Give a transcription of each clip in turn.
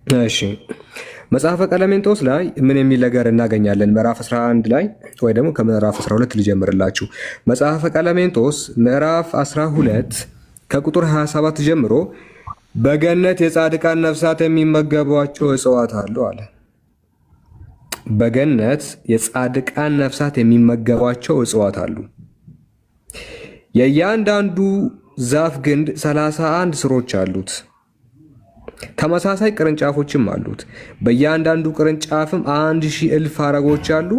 እሺ መጽሐፈ ቀለሜንጦስ ላይ ምን የሚል ነገር እናገኛለን? ምዕራፍ 11 ላይ ወይ ደግሞ ከምዕራፍ 12 ልጀምርላችሁ። መጽሐፈ ቀለሜንጦስ ምዕራፍ 12 ከቁጥር 27 ጀምሮ በገነት የጻድቃን ነፍሳት የሚመገቧቸው እጽዋት አሉ አለ። በገነት የጻድቃን ነፍሳት የሚመገቧቸው እጽዋት አሉ። የእያንዳንዱ ዛፍ ግንድ 31 ስሮች አሉት። ተመሳሳይ ቅርንጫፎችም አሉት። በእያንዳንዱ ቅርንጫፍም 1,000 እልፍ ሐረጎች አሉ።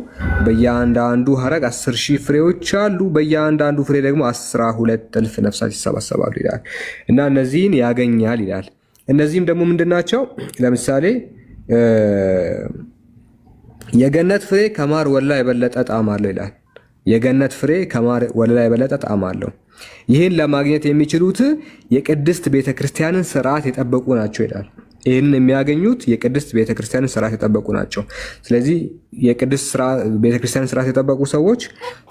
በእያንዳንዱ ሐረግ 10,000 ፍሬዎች አሉ። በእያንዳንዱ ፍሬ ደግሞ 12 እልፍ ነፍሳት ይሰባሰባሉ ይላል እና እነዚህን ያገኛል ይላል። እነዚህም ደግሞ ምንድን ናቸው? ለምሳሌ የገነት ፍሬ ከማር ወለላ የበለጠ ጣዕም አለው ይላል። የገነት ፍሬ ከማር ወለላ የበለጠ ጣዕም አለው። ይህን ለማግኘት የሚችሉት የቅድስት ቤተክርስቲያንን ስርዓት የጠበቁ ናቸው ይላል። ይህንን የሚያገኙት የቅድስት ቤተክርስቲያንን ስርዓት የጠበቁ ናቸው። ስለዚህ የቅድስት ቤተክርስቲያንን ስርዓት የጠበቁ ሰዎች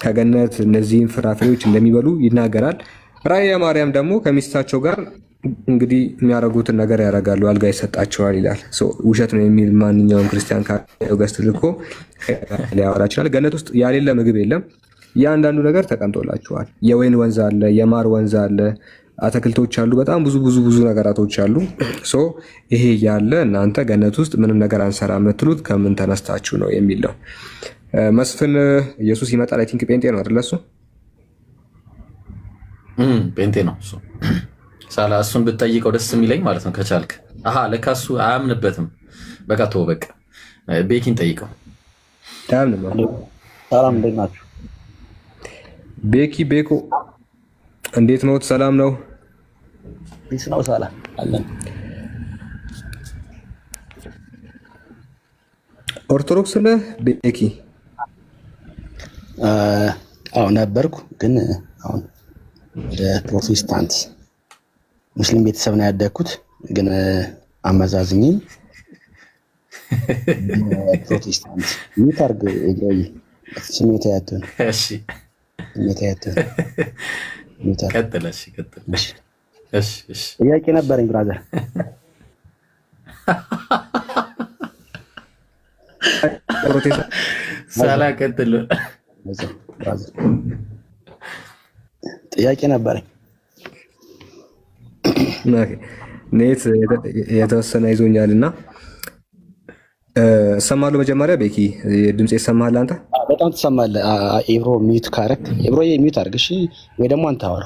ከገነት እነዚህን ፍራፍሬዎች እንደሚበሉ ይናገራል። ራእየ ማርያም ደግሞ ከሚስታቸው ጋር እንግዲህ የሚያደርጉትን ነገር ያደርጋሉ፣ አልጋ ይሰጣቸዋል ይላል። ውሸት ነው የሚል ማንኛውም ክርስቲያን guest ልኮ ሊያወራ ይችላል። ገነት ውስጥ ያሌለ ምግብ የለም። እያንዳንዱ ነገር ተቀምጦላችኋል። የወይን ወንዝ አለ፣ የማር ወንዝ አለ፣ አትክልቶች አሉ፣ በጣም ብዙ ብዙ ብዙ ነገራቶች አሉ። So ይሄ ያለ እናንተ ገነት ውስጥ ምንም ነገር አንሰራ የምትሉት ከምን ተነስታችሁ ነው የሚል ነው። መስፍን ኢየሱስ ይመጣል። I think ጴንጤ ነው አይደለ? እሱ ጴንጤ ነው እሱ። ሳላ እሱን ብትጠይቀው ደስ የሚለኝ ማለት ነው ከቻልክ። አሀ ለካ እሱ አያምንበትም። በቃ ተወው በቃ ቤኪን ጠይቀው። አያምንም። ሰላም እንዴት ናችሁ? ቤኪ ቤኮ እንዴት ነዎት? ሰላም ነው? Peace ነው። ሰላም አለን። ኦርቶዶክስ ነህ ቤኪ? አዎ ነበርኩ፣ ግን አሁን ወደ ፕሮቴስታንት ሙስሊም ቤተሰብ ነው ያደግኩት፣ ግን አመዛዝኜ ፕሮቴስታንት mute አድርግ። ኤብሮዬ ስሜት ያትሁን እሺ ስሜት ያትሁን mute አድርግ። ቀጥል። እሺ ቀጥል። እሺ እሺ። ጥያቄ ነበረኝ brother። ፕሮቴስታንት ሳላ ቀጥል። Brother ጥያቄ ነበረኝ። Okay። Net የተወሰነ ይዞኛል እና እሰማለሁ። መጀመሪያ ቤኪ ድምፅ ይሰማሃል አንተ? በጣም ትሰማለህ። ኤብሮ mute ካረክ ኤብሮ mute አድርግ እሺ፣ ወይ ደግሞ አንተ አወራ።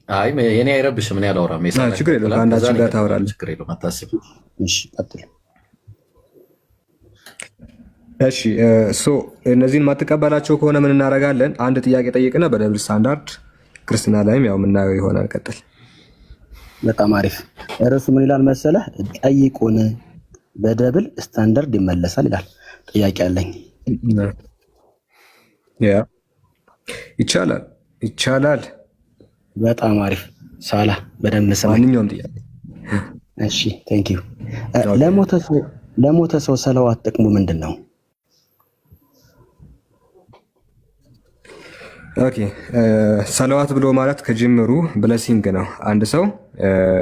አይ የኔ አይረብሽም። እኔ አላወራም። የሳላ ችግር የለውም። ይቀጥላል። ከዛ ከአንዳችን እኔ ጋር እቀጥላለሁ። ታወራለህ። ችግር የለውም፣ አታስብ። እሺ ቀጥል። እሺ so እነዚህን ማትቀበላቸው ከሆነ ምን እናደርጋለን? አንድ ጥያቄ ጠይቅና በ double standard ክርስትና ላይም ያው የምናየው ይሆናል። ቀጥል። በጣም አሪፍ። ርዕሱ ምን ይላል መሰለህ? ጠይቁን በ double standard ይመለሳል ይላል። ጥያቄ አለኝ። Yeah ይቻላል፣ ይቻላል። በጣም አሪፍ ሳላ፣ በደንብ ስማኝ። ማንኛውም ጥያቄ። እሺ thank you። Okay። ለሞተ ሰው ሰለዋት ጥቅሙ ምንድን ነው? Okay ሰለዋት ብሎ ማለት ከጅምሩ blessing ነው። አንድ ሰው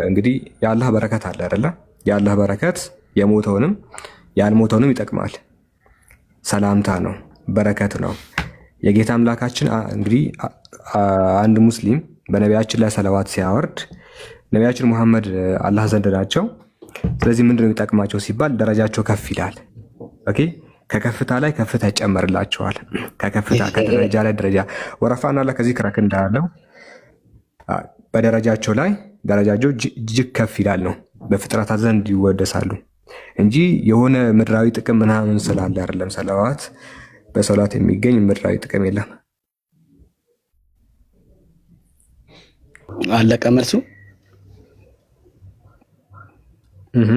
እንግዲህ የአላህ በረከት አለ አይደለ? የአላህ በረከት የሞተውንም ያልሞተውንም ይጠቅማል። ሰላምታ ነው፣ በረከት ነው። የጌታ አምላካችን እንግዲህ አንድ ሙስሊም በነቢያችን ላይ ሰለዋት ሲያወርድ ነቢያችን ሙሐመድ አላህ ዘንድ ናቸው። ስለዚህ ምንድነው የሚጠቅማቸው ሲባል ደረጃቸው ከፍ ይላል። Okay ከከፍታ ላይ ከፍታ ይጨመርላቸዋል። ከከፍታ ከደረጃ ላይ ደረጃ ورفعنا لك ذكرك እንዳለው በደረጃቸው ላይ ደረጃቸው እጅግ ከፍ ይላል ነው። በፍጥረታት ዘንድ ይወደሳሉ እንጂ የሆነ ምድራዊ ጥቅም ምናምን ስላለ አይደለም። ሰለዋት በሰላት የሚገኝ ምድራዊ ጥቅም የለም። አለቀ መልሱ። እህ።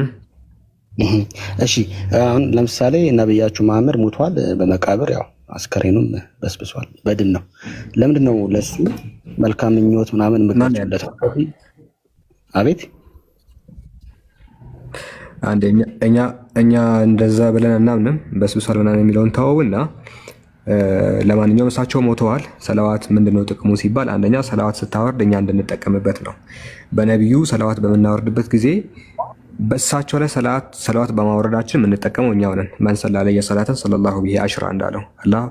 እሺ አሁን ለምሳሌ ነብያችሁ መሐመድ ሞቷል በመቃብር ያው አስከሬኑም በስብሷል፣ በድን ነው። ለምንድን ነው ለሱ መልካም ምኞት ምናምን ማን ያለ የምገልጹለት? አቤት አንድ እኛ እንደዛ ብለን አናምንም። በስብሷል ምናምን የሚለውን ተወውና ለማንኛውም እሳቸው ሞተዋል። ሰለዋት ምንድነው ጥቅሙ ሲባል አንደኛ ሰለዋት ስታወርድ እኛ እንድንጠቀምበት ነው። በነቢዩ ሰለዋት በምናወርድበት ጊዜ በእሳቸው ላይ ሰለዋት በማውረዳችን የምንጠቀመው እኛው ነን። من صلى علي صلاة صلى الله به عشرا እንዳለው አላህ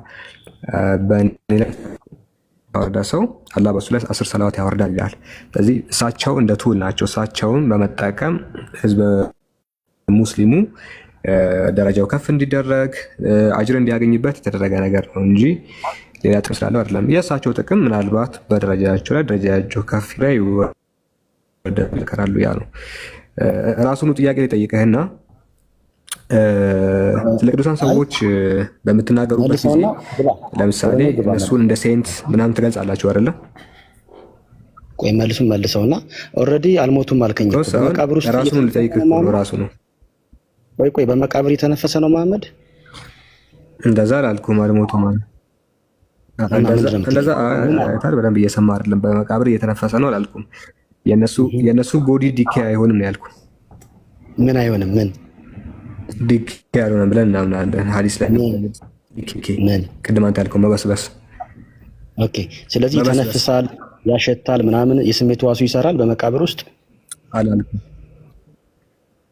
በእኔ ላይ ያወረደ ሰው አላህ በእሱ ላይ 10 ሰለዋት ያወርዳል ይላል። ስለዚህ እሳቸው እንደ tool ናቸው። እሳቸውን በመጠቀም ህዝበ ሙስሊሙ ደረጃው ከፍ እንዲደረግ አጅር እንዲያገኝበት የተደረገ ነገር ነው እንጂ ሌላ ጥቅም ስላለው አይደለም። የእሳቸው ጥቅም ምናልባት በደረጃቸው ላይ ደረጃቸው ከፍ ላይ ይወደሉ ያ ነው። ራሱኑ ጥያቄ ሊጠይቅህና ስለ ቅዱሳን ሰዎች በምትናገሩበት ጊዜ ለምሳሌ እነሱን እንደ saint ምናምን ትገልጻላችሁ አይደለ? ቆይ መልሱን መልሰውና already አልሞቱም አልከኝ። በመቃብር ውስጥ ራሱን ልጠይቅህ ነው። ራሱ ነው። ቆይ ቆይ፣ በመቃብር የተነፈሰ ነው መሐመድ? እንደዛ አላልኩም። አልሞቱም አለ። እንደዛ አይታል። በደንብ እየሰማ አይደለም። በመቃብር እየተነፈሰ ነው አላልኩም። የነሱ body decay አይሆንም ነው ያልኩ። ምን አይሆንም? ምን decay አይሆንም ብለን እናምናለን። ሐዲስ ላይ ምን ቅድም አንተ ያልከው መበስበስ። Okay። ስለዚህ ይተነፍሳል፣ ያሸታል፣ ምናምን የስሜት ዋሱ ይሰራል በመቃብር ውስጥ አላልኩም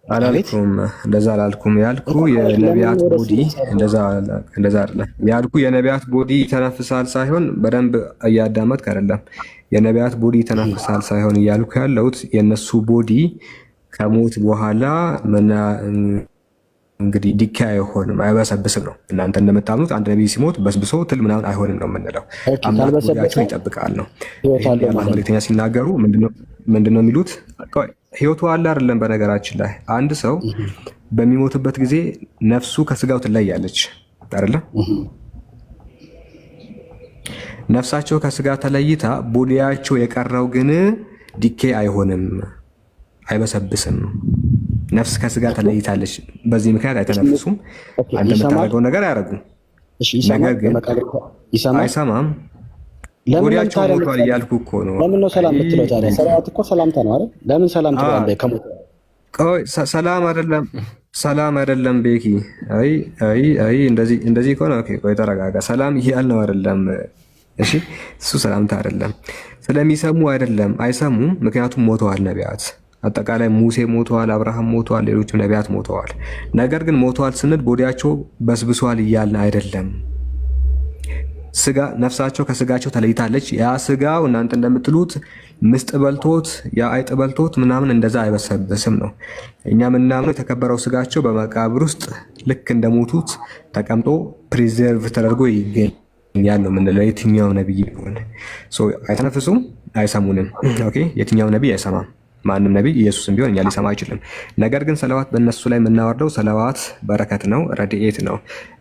አላልኩም እንደዛ አላልኩም። ያልኩ የነቢያት body እንደዛ አይደለም ያልኩ። የነቢያት body ይተነፍሳል ሳይሆን በደንብ እያዳመጥክ አይደለም። የነቢያት body ይተነፍሳል ሳይሆን እያልኩ ያለሁት የእነሱ body ከሞት በኋላ እንግዲህ decay አይሆንም፣ አይበሰብስም ነው። እናንተ እንደምታምኑት አንድ ነቢይ ሲሞት በስብሶ ትል ምናምን አይሆንም ነው የምንለው። አምላክ body ያቸውን ይጠብቃል ነው። የአላህ መልእክተኛ ሲናገሩ ምንድነው የሚሉት? ህይወቱ አለ አይደለም። በነገራችን ላይ አንድ ሰው በሚሞትበት ጊዜ ነፍሱ ከስጋው ትለያለች አይደለም። ነፍሳቸው ከስጋ ተለይታ body ያቸው የቀረው ግን decay አይሆንም፣ አይበሰብስም። ነፍስ ከስጋ ተለይታለች። በዚህ ምክንያት አይተነፍሱም። አንተ የምታደርገው ነገር አያደርጉም። ነገር ግን አይሰማም። body ያቸው ሞቷል እያልኩ እኮ ነው። ለምን ነው ሰላም የምትለው ታዲያ? ሰላት እኮ ሰላምታ ነው አይደል? ለምን ሰላም ትለዋለህ? ከሞተ ሰላም አይደለም፣ ሰላም አይደለም ቤኪ። አይ አይ አይ፣ እንደዚህ እንደዚህ ከሆነ okay፣ ቆይ ተረጋጋ። ሰላም እያልነው አይደለም። እሺ፣ እሱ ሰላምታ አይደለም። ስለሚሰሙ አይደለም፣ አይሰሙም። ምክንያቱም ሞተዋል ነቢያት። አጠቃላይ ሙሴ ሞተዋል፣ አብርሃም ሞተዋል፣ ሌሎችም ነቢያት ሞተዋል። ነገር ግን ሞተዋል ስንል body ያቸው በስብሷል እያልን አይደለም። ስጋ ነፍሳቸው ከስጋቸው ተለይታለች። ያ ስጋው እናንተ እንደምትሉት ምስጥ በልቶት ያ አይጥ በልቶት ምናምን እንደዛ አይበሰብስም ነው። እኛ ምናምነው የተከበረው ስጋቸው በመቃብር ውስጥ ልክ እንደሞቱት ተቀምጦ preserve ተደርጎ ይገኛል ነው የምንለው። የትኛው ነቢይ ቢሆን አይተነፍሱም፣ አይሰሙንም። Okay፣ የትኛው ነቢይ አይሰማም። ማንም ነቢይ ኢየሱስም ቢሆን እኛ ሊሰማ አይችልም። ነገር ግን ሰለዋት በእነሱ ላይ የምናወርደው ሰለዋት በረከት ነው፣ ረድኤት ነው።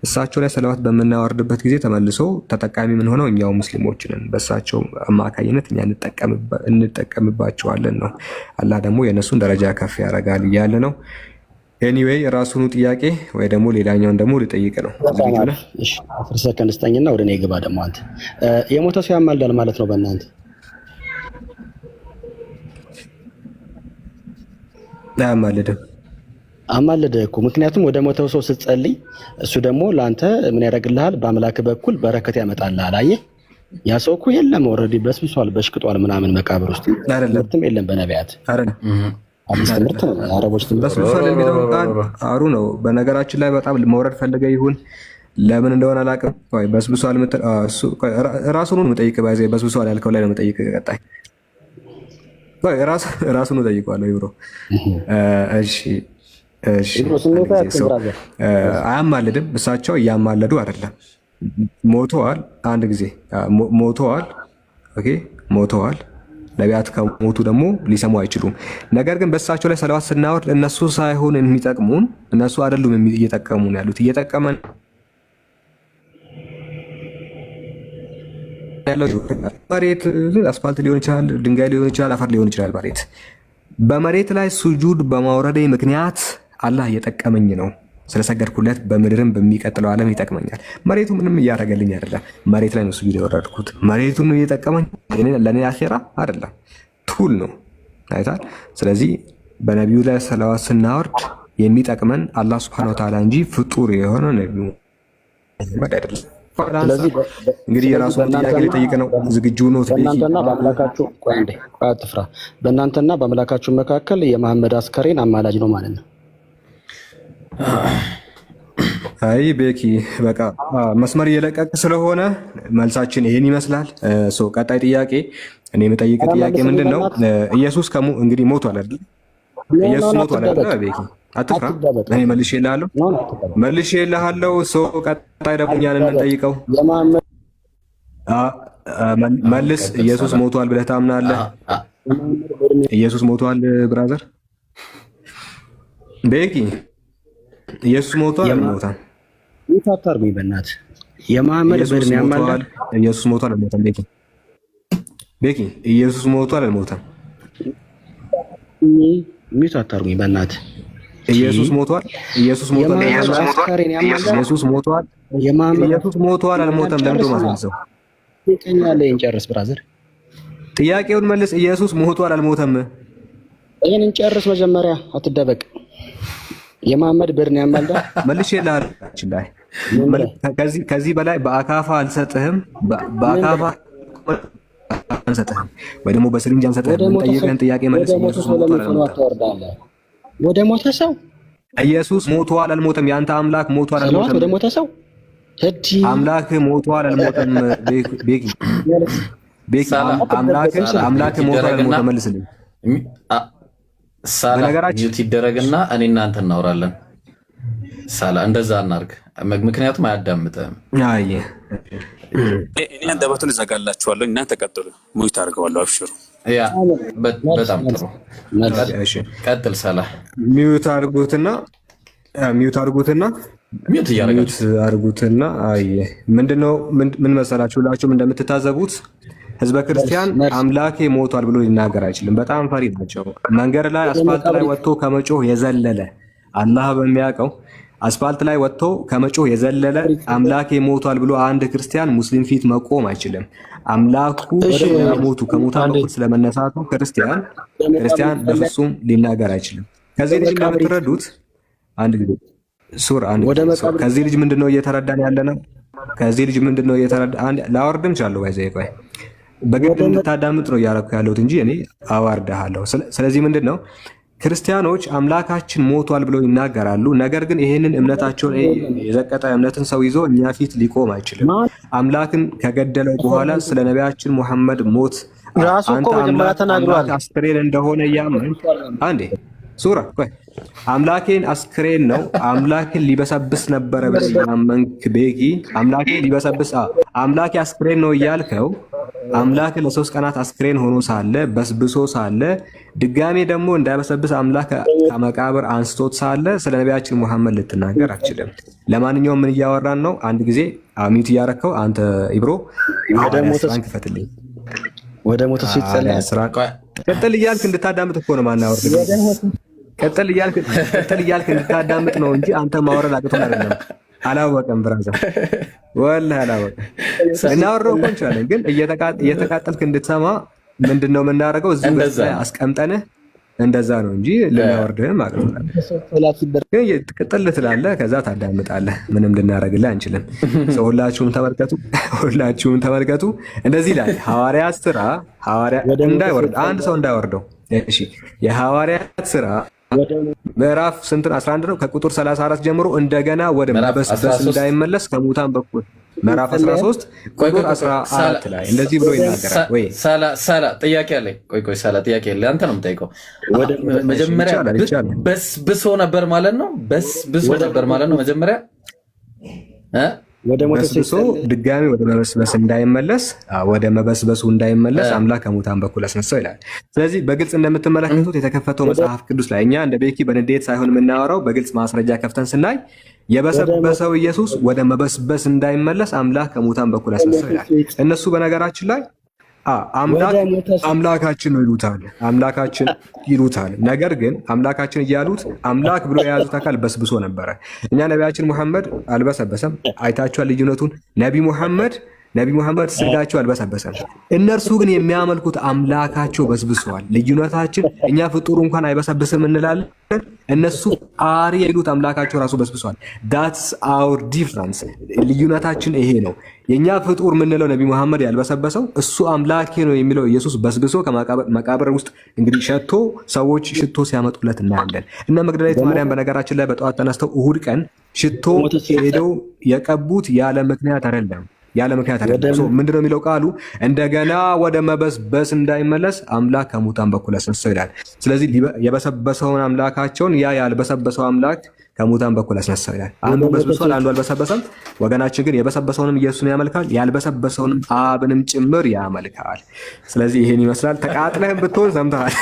እሳቸው ላይ ሰለዋት በምናወርድበት ጊዜ ተመልሶ ተጠቃሚ የምንሆነው እኛው ሙስሊሞች ነን። በእሳቸው አማካኝነት እኛ እንጠቀምባቸዋለን ነው። አላህ ደግሞ የእነሱን ደረጃ ከፍ ያደርጋል እያለ ነው። Anyway ራሱኑ ጥያቄ ወይ ደግሞ ሌላኛውን ደግሞ ልጠይቅ ነው። ዝግጁ ነህ? 10 ሰከንድ ስጠኝና ወደ እኔ ግባ። ደግሞ አንተ የሞተ ሰው ያማልዳል ማለት ነው በእናንተ? አያማልድም። አማለደ እኮ። ምክንያቱም ወደ ሞተው ሰው ስትጸልይ እሱ ደግሞ ለአንተ ምን ያደርግልሃል? በአምላክ በኩል በረከት ያመጣልሃል። አየህ፣ ያ ሰው እኮ የለም፣ already በስብሷል፣ በሽቅጧል ምናምን መቃብር ውስጥ ትምህርትም የለም በነቢያት አዲስ ትምህርት ነው፣ የአረቦች ትምህርት። በስብሷል የሚለውን ቃል አሩ ነው። በነገራችን ላይ በጣም መውረድ ፈልገ ይሁን ለምን እንደሆነ አላውቅም። ቆይ በስብሷል ራሱን ነው የምጠይቅህ። ባይዘ በስብሷል ያልከው ላይ ነው የምጠይቅህ። ቀጣይ ራሱን እጠይቀዋለሁ። ይብሮ እሺ፣ እሺ። አያማልድም። እሳቸው እያማለዱ አይደለም። ሞተዋል። አንድ ጊዜ ሞተዋል። Okay፣ ሞተዋል። ነቢያት ከሞቱ ደግሞ ሊሰሙ አይችሉም። ነገር ግን በእሳቸው ላይ ሰለዋት ስናወርድ እነሱ ሳይሆን የሚጠቅሙን እነሱ አይደሉም እየጠቀሙን ያሉት፣ እየጠቀመን ያለው መሬት አስፋልት ሊሆን ይችላል፣ ድንጋይ ሊሆን ይችላል፣ አፈር ሊሆን ይችላል። መሬት በመሬት ላይ ሱጁድ በማውረዴ ምክንያት አላህ እየጠቀመኝ ነው። ስለሰገድኩለት በምድርም በሚቀጥለው ዓለም ይጠቅመኛል። መሬቱ ምንም እያደረገልኝ አይደለም። መሬት ላይ ነው ሱጁድ የወረድኩት። መሬቱን እየጠቀመኝ ለእኔ አኼራ አይደለም፣ tool ነው አይታል። ስለዚህ በነቢዩ ላይ ሰለዋት ስናወርድ የሚጠቅመን አላህ ሱብሐነሁ ወተዓላ እንጂ ፍጡር የሆነ ነቢዩ አይደለም። ስለዚህ እንግዲህ ስለዚህ የራሱን ጥያቄ በእናንተና ሊጠይቅ ነው። ዝግጁ ነው ቤኪ? በእናንተና በአምላካችሁ፣ ቆይ አንዴ፣ ቆይ አትፍራ። በእናንተና በአምላካችሁ መካከል የመሐመድ አስከሬን አማላጅ ነው ማለት ነው። አይ ቤኪ በቃ መስመር እየለቀቅ ስለሆነ መልሳችን ይሄን ይመስላል። So ቀጣይ ጥያቄ እኔ የምጠይቅ ኧረ ጥያቄ መልስልኝ ምንድን ነው? በእናትህ። ኢየሱስ እንግዲህ ሞቷል አይደል? No no ኢየሱስ No፣ ሞቷል አይደል? አትደበቅ፣ ቤኪ አትፍራ። አትደበቅ። እኔ መልሼልሃለሁ፣ No no፣ አትደበቅ፣ መልሼልሃለሁ። So ቀጣይ ደግሞ እኛን አትደበቅ። የምንጠይቀው የመሐመድ መልስ። ቀጥል ኢየሱስ ሳላ። ሞቷል ብለህ ታምናለህ? የመሐመድ በእድሜ ኢየሱስ ሞቷል brother ቤኪ፣ ኢየሱስ ሞቷል አልሞተም? mute አታርጉኝ በእናትህ። የመሐመድ ኢየሱስ በእድሜ ሞቷል፣ ያማልዳል። ኢየሱስ ሞቷል አልሞተም? ቤኪ ቤኪ ኢየሱስ ሞቷል አልሞተም? mute አታርጉኝ በእናትህ። ኢየሱስ ሞቷል፣ ኢየሱስ ሞቷል የመሐመድ አልሞተም? አስከሬን ያማልዳል። ኢየሱስ ሞቷል፣ የመሐመድ ኢየሱስ ሞቷል አልሞተም? ለምንድን ነው የማስመልሰው? ይቀኛለ እንጨርስ brother፣ ጥያቄውን መልስ። ኢየሱስ ሞቷል አልሞተም? ይህን እንጨርስ መጀመሪያ። አትደበቅ። የመሐመድ በድን ያማልዳል። መልሼልሃለሁ። ላይ ምን ብለህ ከዚህ በላይ በአካፋ አልሰጥህም፣ ምን በአካፋ ብለህ አንሰጥህም፣ ወይ ደግሞ በስሪንጅ አንሰጥህም። ወደ ሞተ ሰው የምንጠይቅህን ጥያቄ ወደ መልስ። ሞተ ኢየሱስ ሰው ሞቷል ለምን ሰለዋት አልሞተም? ታወርዳለህ? ወደ ሞተ ሰው ኢየሱስ ሞቷል አልሞተም? የአንተ አምላክ ሞቷል ሰለዋት አልሞተም? ወደ ሞተ ሰው ህዲ አምላክ ሞቷል አልሞተም? ቤኪ ቤኪ ሳላ አምላክ ሳላ አምላክ mute ሞቷል ይደረግና አልሞተም? መልስልኝ። ሳላ በነገራችን mute ይደረግና እኔ እናንተ እናወራለን። ሳላ እንደዛ እናርግ፣ ምክንያቱም አያዳምጥህም። አይ እኔ አንደበቱን እዘጋላችኋለሁ። እናንተ ቀጥሉ። mute አድርገዋለሁ። አብሽሩ። Yeah በጣም ጥሩ። መልስ እሺ ቀጥል ሳላ። mute አድርጉትና mute አድርጉትና mute mute እያደረጋችሁ አድርጉትና አይ ምንድነው ምን መሰላችሁ፣ ሁላችሁም እንደምትታዘቡት ህዝበ መልስ ክርስቲያን መልስ አምላኬ ሞቷል ብሎ ሊናገር አይችልም። በጣም ፈሪ ናቸው። መንገድ ላይ ወደ አስፋልት ላይ መቃብር ወጥቶ ከመጮህ የዘለለ፣ አላህ በሚያውቀው አስፋልት ላይ ወጥቶ ከመጮህ የዘለለ አምላኬ ሞቷል ብሎ አንድ ክርስቲያን ሙስሊም ፊት መቆም አይችልም። አምላኩ እሺ ስለመሞቱ ከሙታን አንዴ በኩል ስለመነሳቱ ክርስቲያን ወደ መቃብር ክርስቲያን ይጸለያል። በፍጹም ሊናገር አይችልም። ከዚህ ወደ ልጅ መቃብር እንደምትረዱት አንድ ጊዜ ሱር አንድ ወደ ጊዜ ሱር መቃብር ከዚህ ልጅ ምንድነው እየተረዳን ያለ ነው? ከዚህ ልጅ ምንድነው እየተረዳ አንድ ላወርድም እችላለሁ። ባይዘ ቆይ በግድ ወደ እንድታዳምጥ ነው እያደረኩ ያለሁት እንጂ እኔ አዋርድሃለሁ። ስለዚህ ምንድን ነው ክርስቲያኖች አምላካችን ሞቷል ብለው ይናገራሉ። ነገር ግን ይሄንን እምነታቸውን የዘቀጠ እምነትን ሰው ይዞ እኛ ፊት ሊቆም አይችልም። ማን አምላክን ከገደለው በኋላ ስለ ነቢያችን ሙሐመድ ሞት ራሱ እኮ አንተ መጀመሪያ አምላክ አምላክ ተናግሯል። አስክሬን እንደሆነ እያመን አንዴ ሱራ ቆይ አምላኬን አስክሬን ነው አምላክን ሊበሰብስ ነበረ ብለህ እያመንክ ቤኪ አምላኬን ሊበሰብስ አምላኬ አስክሬን ነው እያልከው አምላክ ለ3 ቀናት አስክሬን ሆኖ ሳለ በስብሶ ሳለ ድጋሜ ደግሞ እንዳይበሰብስ አምላክ ከመቃብር አንስቶት ሳለ ስለ ነቢያችን ሙሐመድ ልትናገር አትችልም። ለማንኛውም ምን እያወራን ነው? አንድ ጊዜ mute እያረከው አንተ ኢብሮ ወደ ሐዋርያ ሞተ ስራን ክፈትልኝ። ወደ ሞተ ሰው ሐዋርያ ይጸለያል። ስራን ቆይ ቀጥል እያልክ እንድታዳምጥ እኮ ነው ማናወርድ ወደ ሞተ ቀጥል እያልክ ቀጥል እያልክ እንድታዳምጥ ነው እንጂ አንተ ማውረድ አቅቶን አይደለም። አላወቀም brother፣ ወላሂ አላወቀም። እናወራው እኮ እንችላለን፣ ግን እየተቃጠልክ እንድትሰማ ምንድን ነው የምናደርገው? እዚሁ ገጽ እንደዛ ላይ ነው። አስቀምጠንህ እንደዛ ነው እንጂ ልናወርድህም አቅቶናል። ሰላት ሲደረግ ግን ቅጥል ትላለህ፣ ከዛ ታዳምጣለህ። ምንም ልናደርግልህ አንችልም። ሰው ሁላችሁም ተመልከቱ፣ ሁላችሁም ተመልከቱ። እንደዚህ ይላል ሐዋርያት ስራ ሐዋርያ ወደ ሞተ ሰው እንዳይወርድ አንድ ሰው ይጸለያል። እንዳይወርደው። እሺ የሐዋርያት ስራ ወደ ምዕራፍ ስንት? 11 ነው። ከቁጥር 34 ጀምሮ እንደገና ወደ ምዕራፍ መበስበስ 13 እንዳይመለስ ከሙታን በኩል ምዕራፍ ይጸለያል። 13 ቆይ ቁጥር ቆይ ቆይ ቆይ ሳላ 14 ላይ እንደዚህ ብሎ ይናገራል። ወይ ሳላ ሳላ ጥያቄ አለኝ። ቆይ ቆይ ሳላ ጥያቄ አለኝ። አንተ ነው የምጠይቀው። ወደ ሞተ እሺ፣ መጀመሪያ ይቻላል ይቻላል። በስብሶ ነበር ማለት ነው። በስብሶ ወደ ነበር ማለት ነው መጀመሪያ እ ወደ ሞተ ሰው በስብሶ ይጸለያል። ድጋሚ ወደ መበስበስ እንዳይመለስ ወደ መበስበሱ እንዳይመለስ እ አምላክ ከሙታን በኩል አስነሳው ይላል። ስለዚህ በግልጽ እንደምትመለከቱት የተከፈተው ወደ መጽሐፍ ቅዱስ ላይ እኛ እንደ ቤኪ በንዴት ሳይሆን የምናወራው በግልጽ ማስረጃ ከፍተን ስናይ ወደ ሞተ የበሰበሰው ኢየሱስ ወደ መበስበስ እንዳይመለስ አምላክ ከሙታን በኩል ወደ አስነሳው ሞተ ይላል። ሰው ይጸለያል። እነሱ በነገራችን ላይ አምላክ ወደ ሞተ ሰው አምላካችን ነው ይሉታል፣ አምላካችን ይሉታል። ነገር ግን አምላካችን እያሉት አምላክ ብሎ የያዙት አካል በስብሶ ነበረ። እኛ ነቢያችን ሙሐመድ አልበሰበሰም። አይታችኋል ልዩነቱን። ነቢ ሙሐመድ ስጋቸው አልበሰበሰም። እነርሱ ግን የሚያመልኩት አምላካቸው በስብሰዋል። ልዩነታችን እኛ ፍጡሩ እንኳን አይበሰብስም እንላለን፣ እነሱ ፈጣሪ የሚሉት አምላካቸው ራሱ በስብሷል። That's our difference። ልዩነታችን ይሄ ነው። የእኛ ፍጡር የምንለው ነቢ መሐመድ ያልበሰበሰው፣ እሱ አምላኬ ነው የሚለው ኢየሱስ በስብሶ ከመቃብር ውስጥ እንግዲህ ሸቶ ሰዎች ሽቶ ሲያመጡለት እናያለን። እነ መግደላዊት ማርያም በነገራችን ላይ በጠዋት ተነስተው እሁድ ቀን ሽቶ ሄደው የቀቡት ያለ ምክንያት አይደለም። ያለ ምክንያት አይደለም። ምንድነው የሚለው ቃሉ? እንደገና ወደ መበስበስ እንዳይመለስ አምላክ ከሙታን በኩል አስነሳው ይላል። ስለዚህ የበሰበሰውን አምላካቸውን ያ ያልበሰበሰው አምላክ ከሙታን በኩል አስነሳው ይላል። አንዱ በስብሷል፣ አንዱ አልበሰበሰም። ወገናችን ግን የበሰበሰውንም ኢየሱስን ያመልካል፣ ያልበሰበሰውንም አብንም ጭምር ያመልካል። ስለዚህ ይሄን ይመስላል። ተቃጥለህም ብትሆን ሰምተሃል።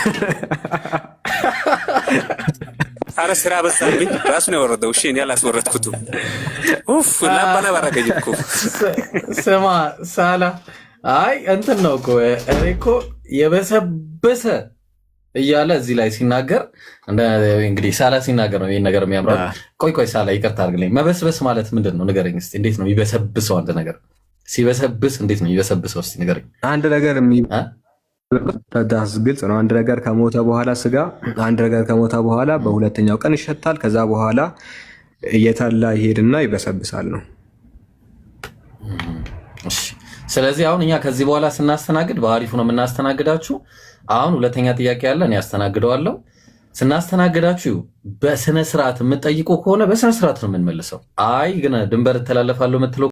አረ ስራ በዛብኝ። ራሱ ነው የወረደው። እሺ፣ እኔ አላስወረድኩትም። ኡፍ፣ ላባላ ባረገኝ እኮ። ስማ ሳላ፣ አይ እንትን ነው እኮ፣ እኔ እኮ የበሰበሰ እያለ እዚህ ላይ ሲናገር፣ እንግዲህ ሳላ ሲናገር ነው ይህን ነገር የሚያምረው። ቆይ ቆይ ሳላ፣ ይቅርታ አድርግልኝ። መበስበስ ማለት ምንድን ነው? ንገረኝ እስኪ። እንዴት ነው የሚበሰብሰው? አንድ ነገር ሲበሰብስ እንዴት ነው የሚበሰብሰው? እስኪ ንገረኝ። አንድ ነገር ግልጽ ነው። አንድ ነገር ከሞተ በኋላ ስጋ አንድ ነገር ከሞተ በኋላ በሁለተኛው ቀን ይሸታል። ከዛ በኋላ እየተላ ይሄድና ይበሰብሳል ነው። ስለዚህ አሁን እኛ ከዚህ በኋላ ስናስተናግድ በአሪፉ ነው የምናስተናግዳችሁ። አሁን ሁለተኛ ጥያቄ ያለ እኔ ያስተናግደዋለሁ። ስናስተናግዳችሁ በስነ ስርዓት የምትጠይቁ ከሆነ በስነ ስርዓት ነው የምንመልሰው። አይ ግን ድንበር እተላለፋለሁ የምትለው